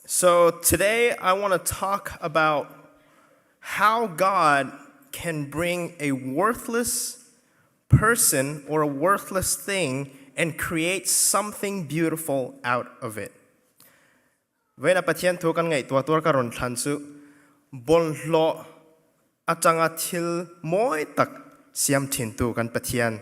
So today I want to talk about how God can bring a worthless person or a worthless thing and create something beautiful out of it. Vawiina Pathian thu kan ngaihtuah tur ka rawn thlan chu bawlhhlawh atanga thil mawi tak siam thintu kan Pathian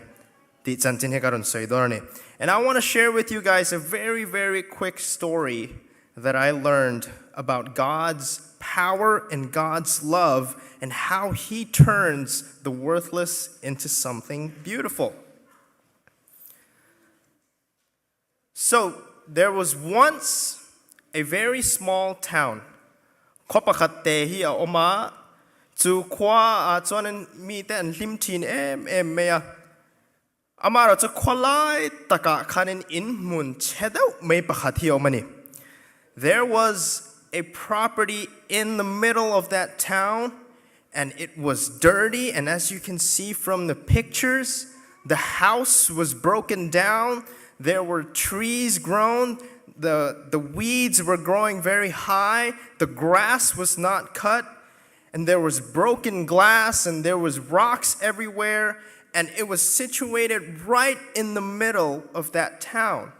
tih chanchin hi ka rawn sawi dawn a ni. And I want to share with you guys a very very quick story that I learned about God's power and God's love and how he turns the worthless into something beautiful. So there was once a very small town. Khaw pakhat te hi a awm a, chu khua ah chuan mite an hlim thin em em mai a. Amaherawh chu khua lai takah khanin in hmun chhe deuh mai pakhat hi a awm a ni. There was a property in the middle of that town and it was dirty and as you can see from the pictures, the house was broken down, there were trees grown, the, the weeds were growing very high, the grass was not cut, and there was broken glass and there was rocks everywhere, and it was situated right in the middle of that town.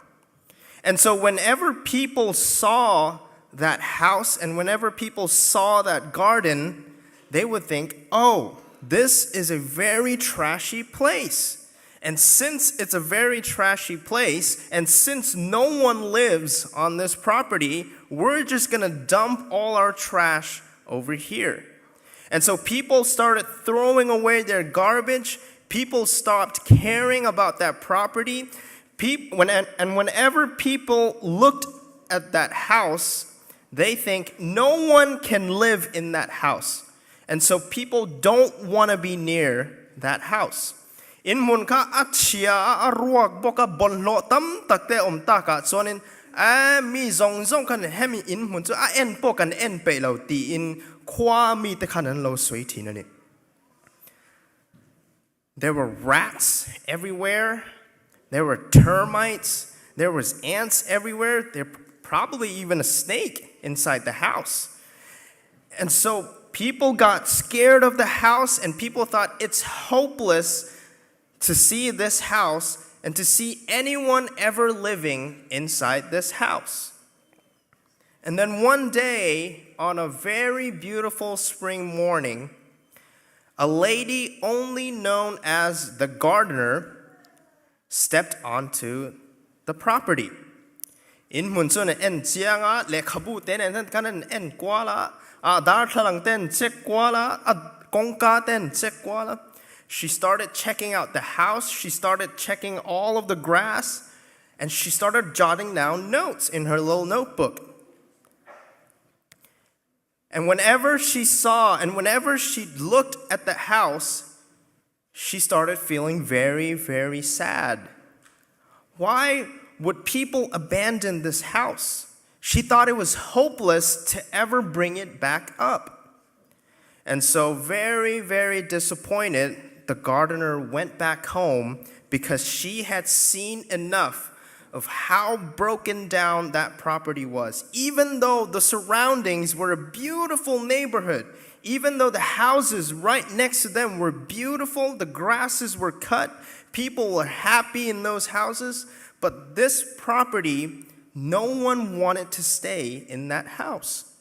And so whenever people saw that house and whenever people saw that garden, they would think, oh, this is a very trashy place. And since it's a very trashy place, and since no one lives on this property, we're just gonna dump all our trash over here. And so people started throwing away their garbage. People stopped caring about that property. When, and whenever people looked at that house, they think no one can live in that house. And so people don't want to be near that house. In hmun kha a chhia a, a ruak bawk a, bawlhhlawh tam tak te a awm takah chuanin a mi zawng zawng khan hemi in hmun chu a en pawh kan en peih lo tiin khua mite khan an lo sawi thin a ni. There were rats everywhere, there were termites, there was ants everywhere, there probably even a snake inside the house. And so people got scared of the house and people thought it's hopeless to see this house and to see anyone ever living inside this house. And then one day, on a very beautiful spring morning, a lady only known as the gardener stepped onto the property. In hmun chuan an en chiang a, lehkhabu te nen hian khan an en kual a, a darthlalang te an check kual a, a kawngka te an check kual a. She started checking out the house, she started checking all of the grass, and she started jotting down notes in her little notebook. And whenever she saw and whenever she looked at the house, she started feeling very, very sad. Why would people abandon this house? She thought it was hopeless to ever bring it back up. And so, very, very disappointed, the gardener went back home because she had seen enough of how broken down that property was. Even though the surroundings were a beautiful neighborhood, even though the houses right next to them were beautiful, the grasses were cut, people were happy in those houses, but this property, no one wanted to stay in that house.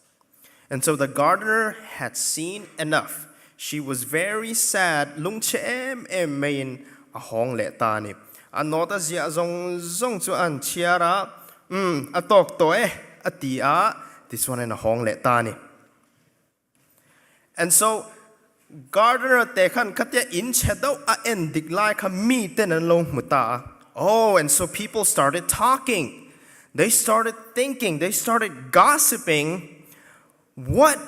And so the gardener had seen enough. She was very sad, lungchhe em em maiin a hawng leh ta a ni. A note a ziah zawng zawng chu a han chhiar a, Umm, a tawk tawh e, a ti a, tichuanin a hawng leh ta a ni. And so gardener te khan khatia in chhe deuh a en dik lai kha mi ten an lo hmu ta a. Oh, and so people started talking. They started thinking, they started gossiping, what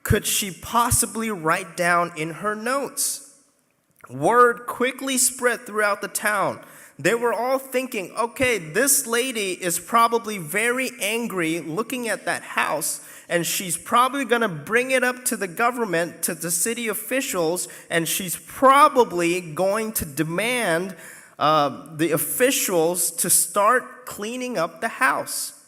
could she possibly write down in her notes? Word quickly spread throughout the town. They were all thinking, okay, this lady is probably very angry looking at that house, and she's probably gonna bring it up to the government, to the city officials, and she's probably going to demand the officials to start cleaning up the house.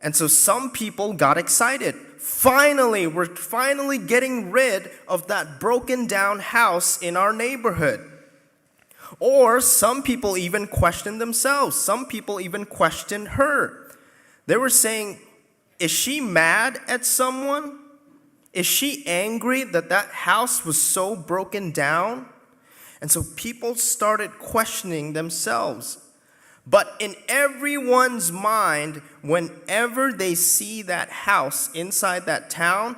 And so some people got excited. Finally, we're finally getting rid of that broken down house in our neighborhood. Or some people even questioned themselves. Some people even questioned her. They were saying, Is she mad at someone? Is she angry that that house was so broken down? And so people started questioning themselves. But in everyone's mind, whenever they see that house inside that town,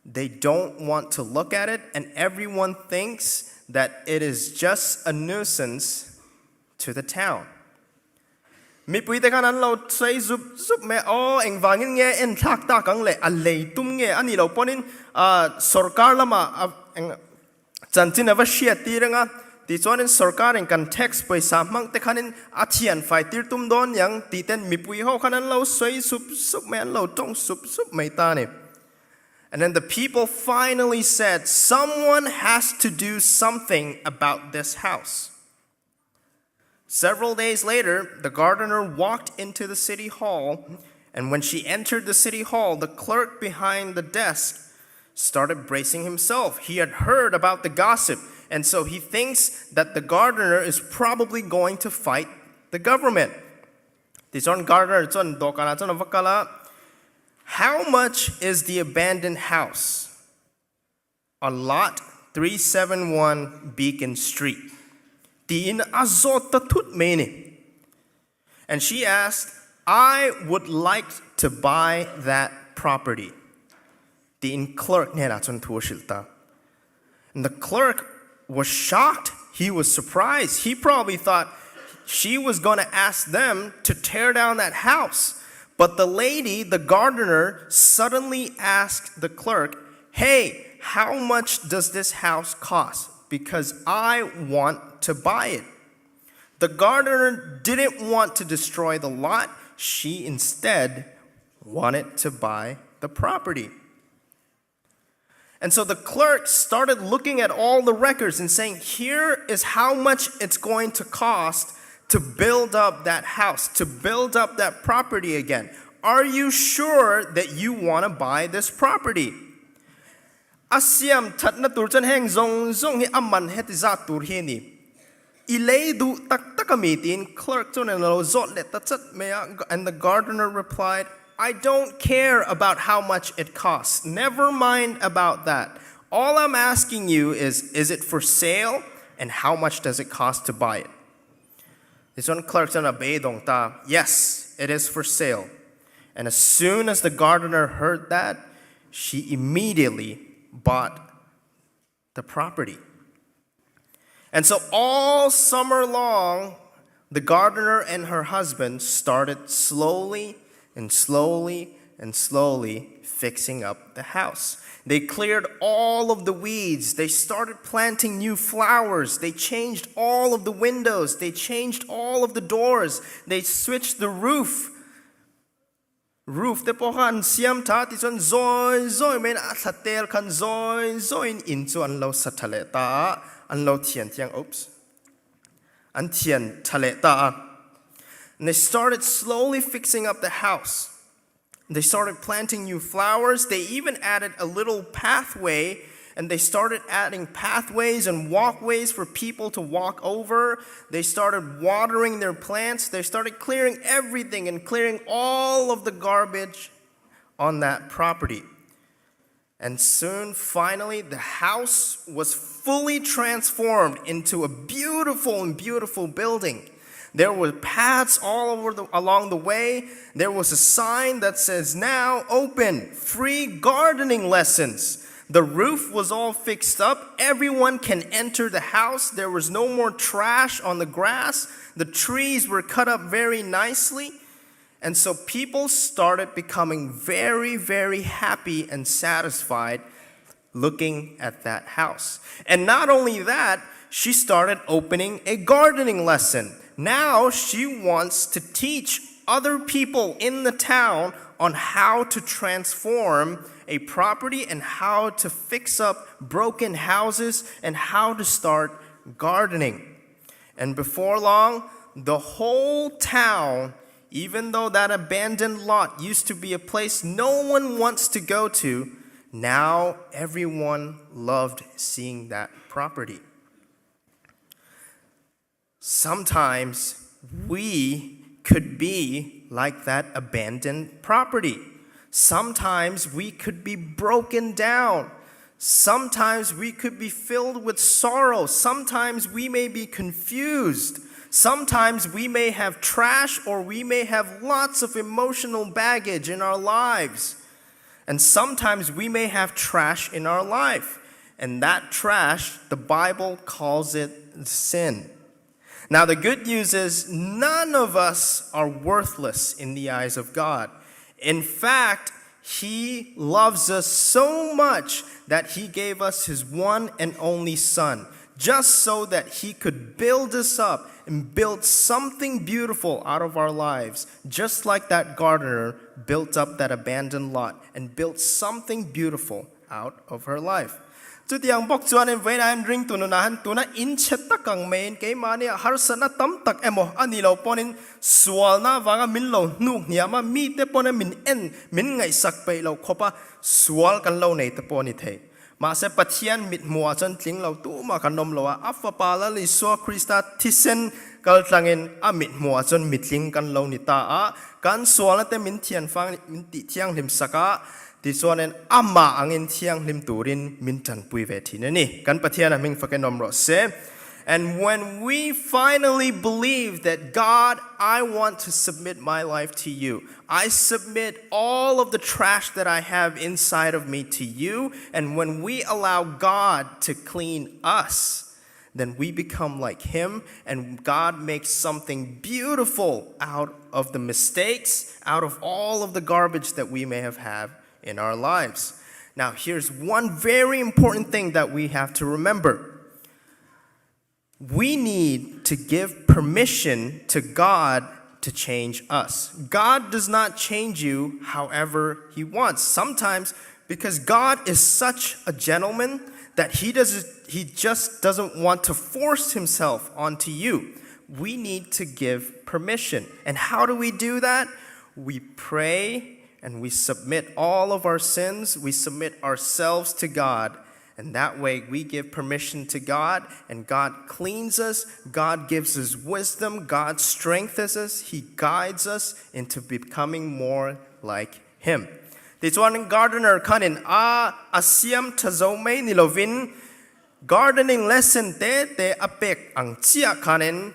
they don't want to look at it, and everyone thinks that it is just a nuisance to the town. Mipui te khan an lo sawi zup zup mai a, Aw, engvangin nge en thlak tak ang le, a lei tum nge a nih loh pawhin sorkar lamah a eng chanchin a va hriat tir ang a, tichuanin sorkarin kan tax pawisa hmang te khanin a thian fai tir tum dawn niang tih ten mipui ho khan an lo sawi sup sup mai, an lo tawng sup sup mai ta a ni. And then the people finally said, Someone has to do something about this house. Several days later, the gardener walked into the city hall, and when she entered the city hall, the clerk behind the desk started bracing himself. He had heard about the gossip, and so he thinks that the gardener is probably going to fight the government. Tichuan gardener chuan dawhkanah chuan a va kal a, How much is the abandoned house on lot 371 Beacon Street? Tiin a zawt ta thut mai a ni. And she asked, I would like to buy that property. Tiin clerk hnenah chuan thu a hrilh ta. And the clerk was shocked. He was surprised. He probably thought she was going to ask them to tear down that house. But the lady, the gardener, suddenly asked the clerk, Hey, how much does this house cost? Because I want to buy it. The gardener didn't want to destroy the lot. She instead wanted to buy the property. And so the clerk started looking at all the records and saying, Here is how much it's going to cost to build up that house, to build up that property again. Are you sure that you want to buy this property? A siam thatna tur chuan heng zawng zawng hi a man heti zat tur hi a ni. I lei duh tak tak a mi tiin clerk chuan a lo zawt leh ta chat mai a and the gardener replied, I don't care about how much it costs, never mind about that. All I'm asking you is, is it for sale and how much does it cost to buy it? Tichuan clerk chuan a beidawng ta, Yes, it is for sale. And as soon as the gardener heard that, she immediately bought the property. And so all summer long, the gardener and her husband started slowly and slowly and slowly fixing up the house. They cleared all of the weeds. They started planting new flowers. They changed all of the windows. They changed all of the doors. They switched the roof. Roof te pawh kha an siam tha tichuan zawi zawi maiin a thla tel khan zawi zawiin in chu an lo sa tha leh ta a, an lo thian thiang, oops, an thian tha leh ta a. And they started slowly fixing up the house. They started planting new flowers. They even added a little pathway and they started adding pathways and walkways for people to walk over. They started watering their plants. They started clearing everything and clearing all of the garbage on that property. And soon, finally, the house was fully transformed into a beautiful and beautiful building. There were paths all over the, along the way. There was a sign that says, Now open, free gardening lessons. The roof was all fixed up. Everyone can enter the house. There was no more trash on the grass. The trees were cut up very nicely. And so people started becoming very, very happy and satisfied looking at that house. And not only that, she started opening a gardening lesson. Now she wants to teach other people in the town on how to transform a property and how to fix up broken houses and how to start gardening. And before long, the whole town Even though that abandoned lot used to be a place no one wants to go to, now everyone loved seeing that property. Sometimes we could be like that abandoned property. Sometimes we could be broken down. Sometimes we could be filled with sorrow. Sometimes we may be confused. Sometimes we may have trash or we may have lots of emotional baggage in our lives. And sometimes we may have trash in our life. And that trash, the Bible calls it sin. Now, the good news is none of us are worthless in the eyes of God. In fact, He loves us so much that He gave us His one and only Son, just so that He could build us up and build something beautiful out of our lives, just like that gardener built up that abandoned lot and built something beautiful out of her life. Chutiang bawk chuanin vawiinah hian ringtu nunah hian tuna in chhe tak ang maiin keimahni ah harsatna tam tak emaw a ni lo pawnin sualna avanga min lo hnuk hniam a, mite pawhin min en min ngaihsak peih lo khawp a sual kan lo nei te pawh a ni thei. Mahse Pathian mithmuhah chuan tling lo tumah kan awm lo a, a Fapa Lal Isua Krista thisen kal tlangin a mithmuhah chuan mitling kan lo ni ta a, kan sualna te min thianfang min tih thianghlim sak a, Tichuanin amah angin thianghlim turin min tanpui ve thin a ni. Kan Pathian a hming fakin awm rawh se. And when we finally believe that God, I want to submit my life to you. I submit all of the trash that I have inside of me to you. And when we allow God to clean us, then we become like him and God makes something beautiful out of the mistakes, out of all of the garbage that we may have had in our lives. Now, here's one very important thing that we have to remember. We need to give permission to God to change us. God does not change you however he wants. Sometimes because God is such a gentleman that he does he just doesn't want to force himself onto you. We need to give permission. And how do we do that? We pray and we submit all of our sins, we submit ourselves to God. And that way we give permission to God, and God cleans us, God gives us wisdom, God strengthens us, He guides us into becoming more like Him. Tichuan gardener khanin a a siam tha zo mai ni lovin gardening lesson te te a pek ang chiah khanin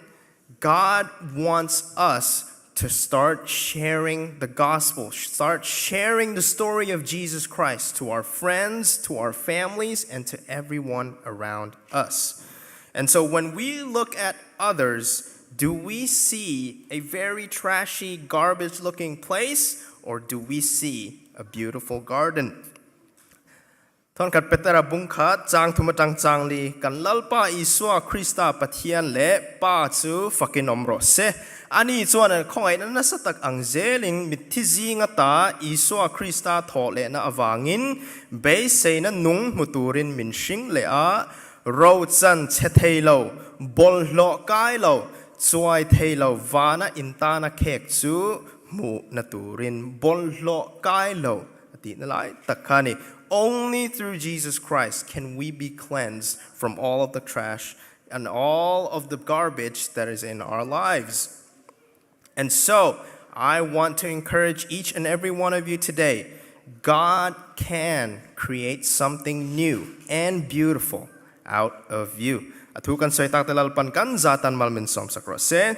God wants us to start sharing the gospel, start sharing the story of Jesus Christ to our friends, to our families, and to everyone around us. And so when we look at others, do we see a very trashy, garbage looking place, or do we see a beautiful garden? Thawnkhat Petera bung kha chang thum atang chang li kan Lalpa Isua Krista Pathian leh Pa chu fakin awm rawh se. Ani chuan an khawngaihna nasa tak ang zelin mitthi zing ata Isua Krista thawh lehna avangin beiseina nung hmu turin min hring leh a, ro chan chhe thei lo, bawlhhlawh kai lo, chuai thei lo vana intana khek chu hmuhna turin bawlhhlawh kai lo a tihna lai tak kha a ni. Only through Jesus Christ can we be cleansed from all of the trash and all of the garbage that is in our lives. And so, I want to encourage each and every one of you today God can create something new and beautiful out of you. A thu kan sawi tak te Lalpan kan zatan mal min sawm sak rawh se.